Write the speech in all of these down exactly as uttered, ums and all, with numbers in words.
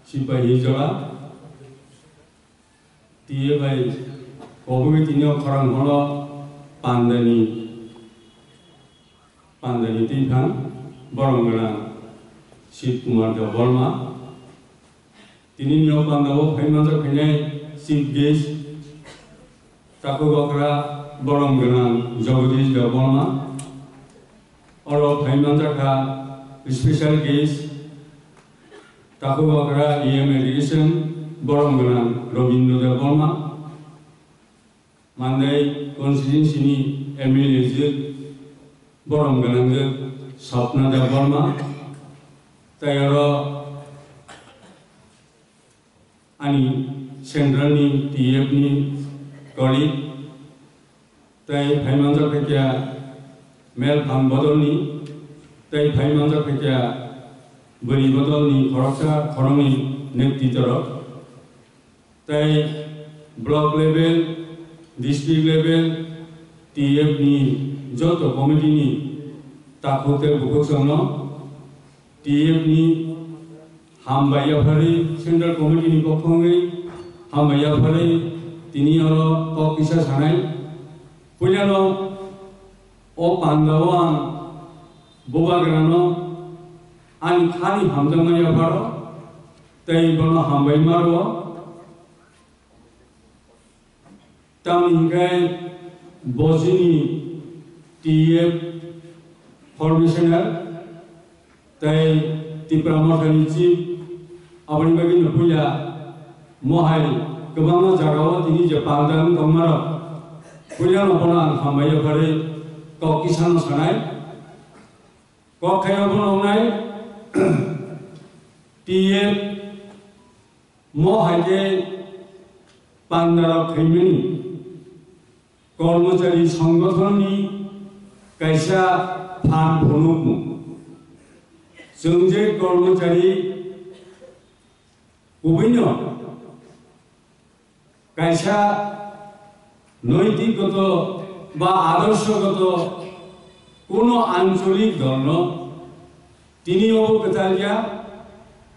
Sipahi jora, T F I kobogwi tini o khorang hono pandani, pandani twiphang borom gwnang Shiv Kumar Debbarma. Tini ni o pandao phai manjak phainai chief guest takhuk okra borom gwnang Jagadish Debbarma. Oro phai manjak kha special guest takhuk okra E M Education borom gwnang Robindra Debbarma. Mandai constituency ni M L A jwk borom gwnang jwk Swapna Debbarma. Tai oro ani central ni T F ni colleague, tai phai manjak phaikha mel phang bodol ni, tai phai manjak phaikha bwrwi bodol ni khoroksa khoroknwi netrito rok. Tai block level, district level, T F ni joto committee ni takhuk tei bukhuk songno T F ni hambai yapharwi, central committee ni bokhogwi hambai yapharwi tini oro kok kisa sanai. Puilano o pandao ang bubagrano ani khani hamjakma yapharo tei bono hambai ma rwo. Tamni hwnkhe bo chini T F formationer tei Tipra Mothani chief, aboni bagwi no puila mohai kwbangma jagao tini je paldang tongmarok puila no bono ang hambai yapharwi kok kisa no sanai. Kok khaio bono wngnai T F mo hai khe pandarok khaimani kormochari songgothonni kaisa phan phunukmung. Chwng je kormochari kubuino kaisa noitik goto ba adorsho goto kuno ancholik dolno tini obo kwtal ya,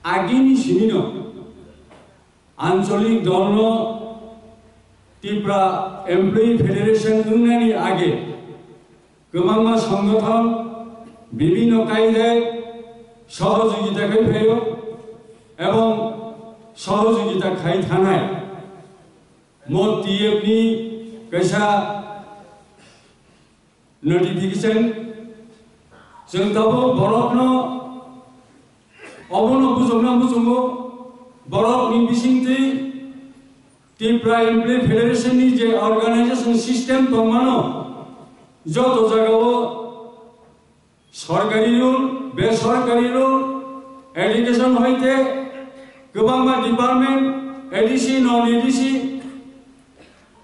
agini simino ancholik dolno Tipra Employee Federation wngnani age kwbangma songgothon, bibhinno kaidai sohojogita khai phaio ebong sohojogita khai thanai. Mo T F ni kaisa notification, chwng tabuk borokno obono bujokna muchungo, borokni bisingtwi Tipra Employee Federation ni je organization system tongmano, joto jagao sorkari rule, besorkari rule, education hoite kwbangma department, A D C, non A D C,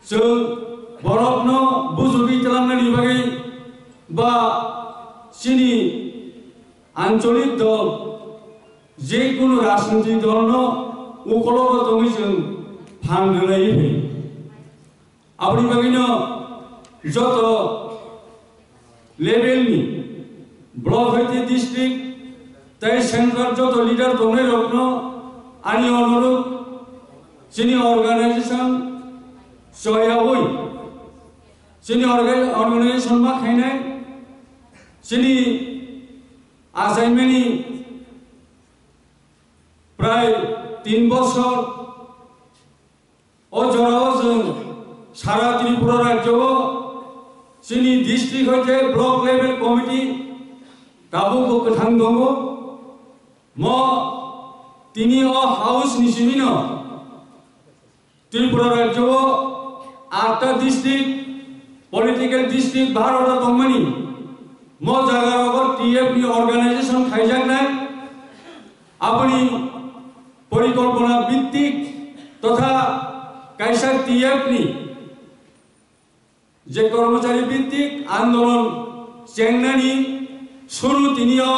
chwng borokno bujogwi twlangnani bagwi ba chini ancholik dol, je kunu rajnitik dolno ukologo tongwi chwng phan rwlaiwi phaio. Aboni bagwino joto level ni block hoite district tei central joto leader tongnai rokno ani onurudh, chini organization choyaui chini orga-, organization ma khainai chini achaimani prai tin bosor. O jorao chwng sara Tripura rajyo o chini district hoite block level committee tabukbo kwthang tongo. Mo tini o house ni simino Tripura rajyo o atta district, political district barota tongmani. Mo jaga rogo T F ni organization khaijaknai. Aboni porikolpona bhittik totha kaisa T F ni je kormochari bhittik andolon chengnani suru tini o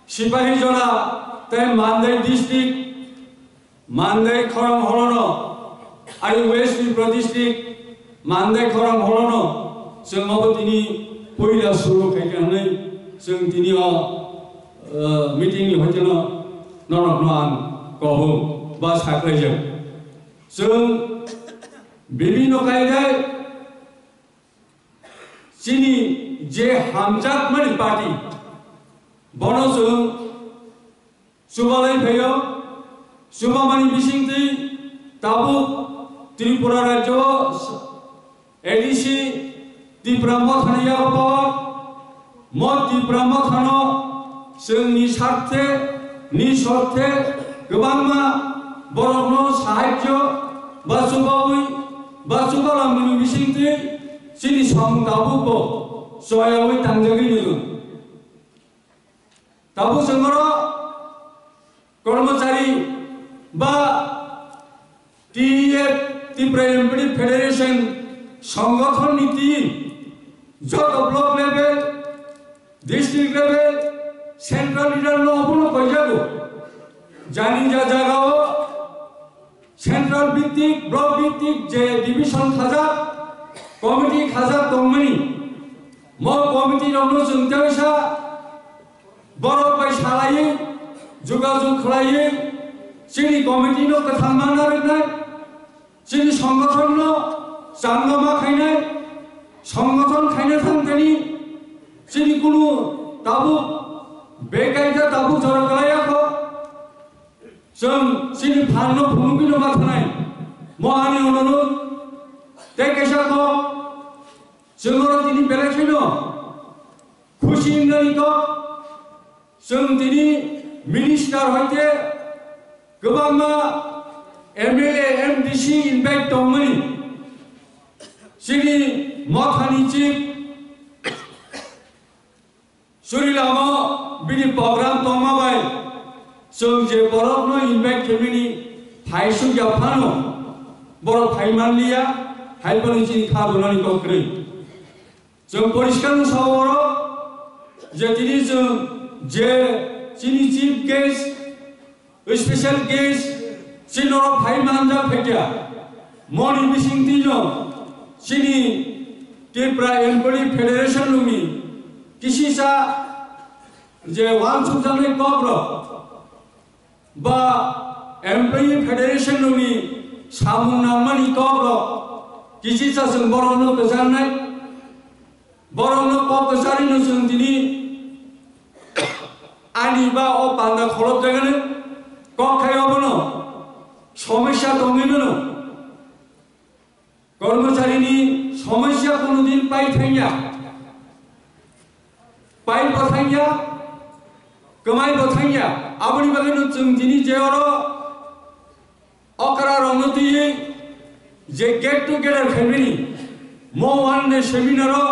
Sipahi Jora tei Mandai district, Mandai khorang holono, ari West Tripura district, Mandai khorang holono, chwng obo tini puila suru khaikha hwnwi chwng tini o, eh, meeting ni hoiteno norokno ang Kohum ba saklaijak. Chwng bibino kaidai chini je hamjakmani party, bono chwng chubalai phaio. Chubamani bisingtwi tabuk Tripura rajyo A D C Tipra Mothani yago power, mo Tipra Mothano chwngni sarthe, ni sorthe kwbangma borokno sahajyo ba chubawi ba chubalamani bisingtwi chini samung tabukbo choyawi tangjagwi nwngo. Tabuk chwng oro kormochari ba T E F, Tripura Employee Federation songothon ni team joto block level, district level, central leader no abono koijago. Jani ja jagao central bhittik, block bhittik je division khajak, committee khajak tongmani, mo committee rokno chwng teisa borok bai salaiwi, jogajog khlaiwi, chini committee no kwthang manna rwnai, chini songothon no changma khainai, songothon khaina thang thani, chini kunu tabuk bekaita tabuk jora kwlaiya kho. Chwng chini phanno phunugwino ma thanai, mo ani onunod, tei kaisa kok, chwng oro tini belai kheno khusi wngnani kok, chwng tini minister hoite kwbangma M L A, M D C invite tongmani, chini mothani chief Suri lama bini program tongma bai chwng je borokno invite khaimani phaisuk ya phano borok phai manliya, hai phano chini kha rwnani kok kwrwi. Chwng poriskar no sao oro je tini chwng je chini chief guest Special guest chini norok phai manjak phaikha. Moni bisingtwi no chini Tripura Employee Federation nungni kisisa je wansukjaknai kokrok ba Employee Federation nungni samung nangmani kokrok kisisa chwng borokno kwcharnai. Borokno kok kwcharino chwng tini ani ba o panda kholopjagani kok khai obono somosya tongwi mano. Kormocharini somosya kono din pai thangya, pai bo thangya, kwmai bo thangya. Aboni bagwino chwng tini je oro okra rokno twiwi je get together khaimani, mo one day seminar o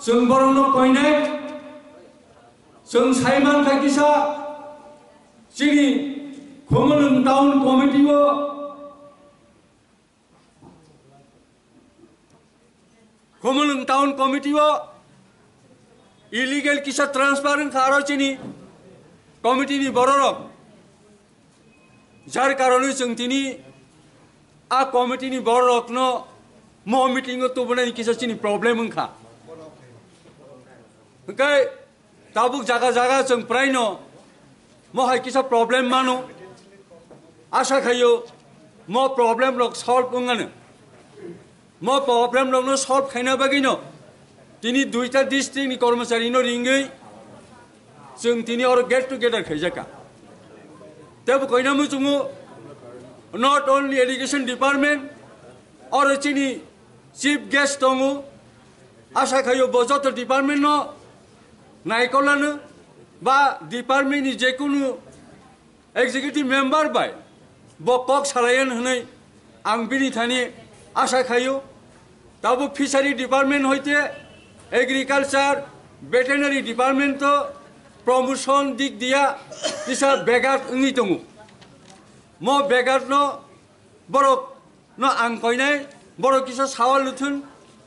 chwng borokno koinai, chwng sai mankha kisa chini Khumulwng town committee o, Khumulwng town committee o illegal kisa transfer wngkha aro chini committee ni bororok, jar karonwi chwng tini a committee ni bororokno mo meeting o tubunani kisa chini problem wngkha. Hwnkhe tabuk jaga jaga chwng praino mo hai kisa problem mano. Asa khaio mo problem rok solve wngano. Mo problem rokno solve khaina bagwino tini duita district ni kormochari no ringwi chwng tini oro get together khaijakha. Tebo koina muchungo, not only education department, oro chini chief guest tongo, asa khaio bo joto department no naikolano ba department ni jekunu executive member bai bo kok salayan hwnwi ang bini thani asa khaio. Tabuk fishery department hoite agriculture, veterinary department to promotion dik dia kisa begat wngwi tongo. Mo begat no borok no ang koinai, borok kisa sawa luthun,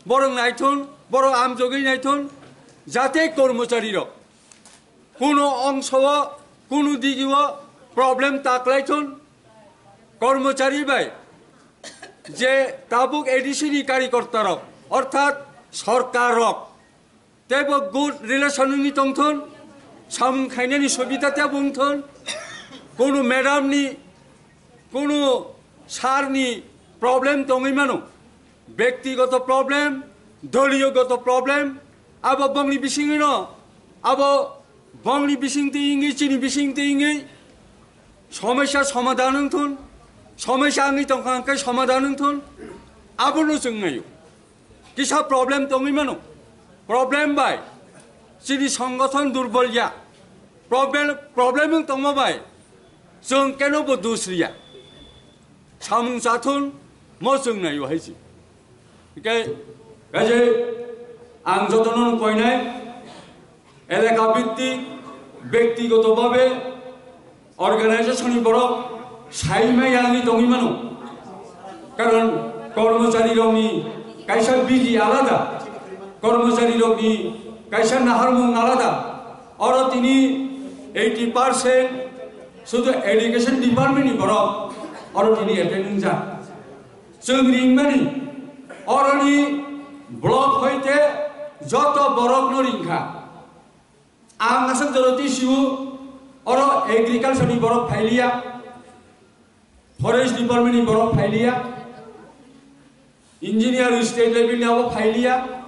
borok naithun, borok amjogwi naithun, jate kormochari rok kuno ongso o, kuno digi o problem ta klaithun, kormochari bai je tabuk A D C ni karikorta rok, orthat sorkar rok, teibo good relation wngwi tongthun, samung khainani subida teibo wngthun, kuno madam ni Kono sarni problem tongwi mano, bektigoto problem, doliyogoto problem, abo bongni bisingwino, abo bongni bisingtwi wngwi, chini bisingtwi wngwi somosya somadhan wngthun, somosya wngwi tongkha hwnkhe somadhan wngthun, abono chwng naio. Kisa problem tongwi mano, problem bai chini songothon durbol ya, problem, problem wng tongma bai chwng keno bo dus riya. Samung chathun mo chwng naio hai si. Hingke kaje ang jotono koinai elaka bhittik, bektigoto bhabe organization ni borok sai mai yangwi tongwi mano. Karon kormochari rokni kaisa bidi alada, kormochari rokni kaisa naharmung alada. Oro tini eighty percent sudu education department ni borok oro tini attend wngjak. Chwng ringmani oroni block hoite joto borokno ringkha. Ang aswk jora twi sio, oro agriculture ni borok phailiya, forest department ni borok phailiya, engineer state level ni abo phailiya,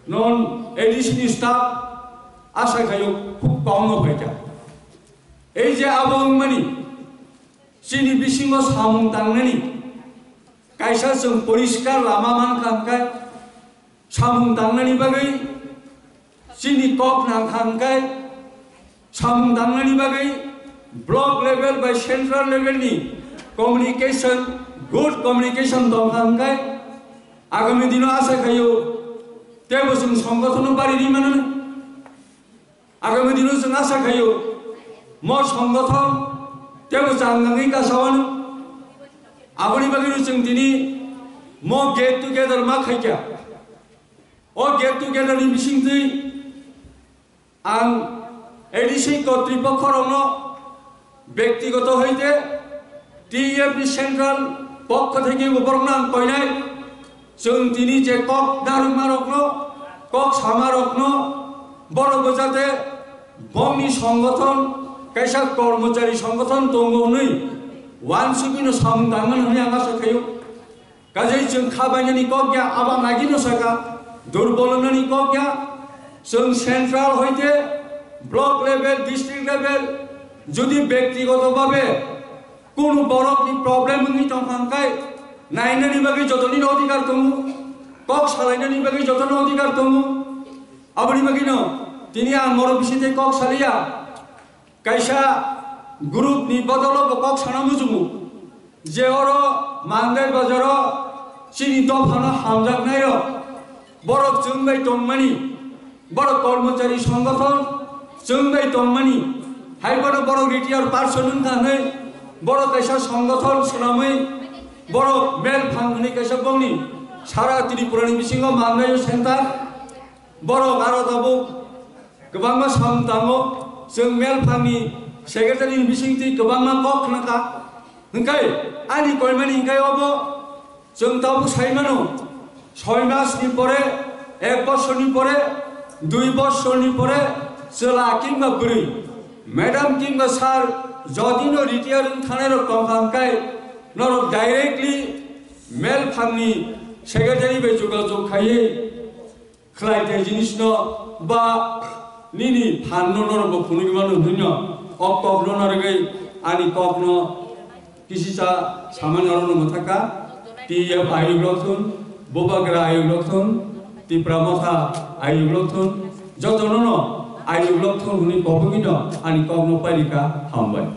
non A D C ni staff asa khaio khub kom no phaikha. Ei je abo wngmani chini bisingo samung tangnani kaisa chwng poriskar lama mankha hwnkhe, samung tangnani bagwi chini kok nangkha hwnkhe, samung tangnani bagwi block level bai central level ni communication, good communication tongkha hwnkhe, agami dino asa khaio teibo chwng songothono bari ri mano. Agami dino chwng asa khaio, mo songgothon teibo changangwi kasawano. Aboni bagwino chwng tini mo get together ma khaikha. O get together ni bisingtwi ang A D C kotripokkhorokno bektigoto hoite T E F ni central pokho theke bo borokno ang koinai. Chwng tini je kok narwkmarokno, kok samarokno, borokbo jate bongni songgothon, kaisa kormochari songgothon tongo hwnwi uansugwino samung tangmani hwnwi ang asa khaio. Kajai chwng kha bainani kok ya, abo ang agino saka, durbol wngnani kok ya. Chwng central hoite block level, district level, jodi bektigoto bhabe kunu borokni problem wngwi tongkha hwnkhe, nainani bagwi jotonino odhikar tongo, kok salainani bagwi jotono odhikar tongo. Aboni bagwino tini ang morok bisingtwi kok saliya, kaisa group ni bodolo bo kok sana muchungo, je oro Mandai bazaro chini dophano hamjaknairok, borok chwng bai tongmani, borok kormochari songgothon chwng bai tongmani, hai phano borok retire person wngkha hwnwi borok kaisa songgothon swnamwi borok mel phang hwnwi kaisa bongni sara Tripura ni bisingo Mandai o center. Borok aro tabuk kwbangma samung tango, chwng mel phangni secretary ni bisingtwi kwbangma kok khnakha. Hwnkhe ani koimani hwnkhe obo chwng tabuk sai mano, soi mas ni pore, ek bosor ni pore, dui bosor ni pore chwla kingba bwrwi, madam kingba sir, jodi no retire wng thanai rok tongkha hwnkhe norok directly mel phangni secretary bai jogajog khaiwi khlai thai jinisno ba nini phanno norokbo phunugwi mano hwnwi no o kokno narwgwi ani kokno kisisa samani orono mwthakha. T F ayuk rok thun, Bubagra ayuk rok thun, Tipra Motha ayuk rok thun, jotono no ayuk rok thun hwnwi kobogwino ani kokno pailika. Hambai.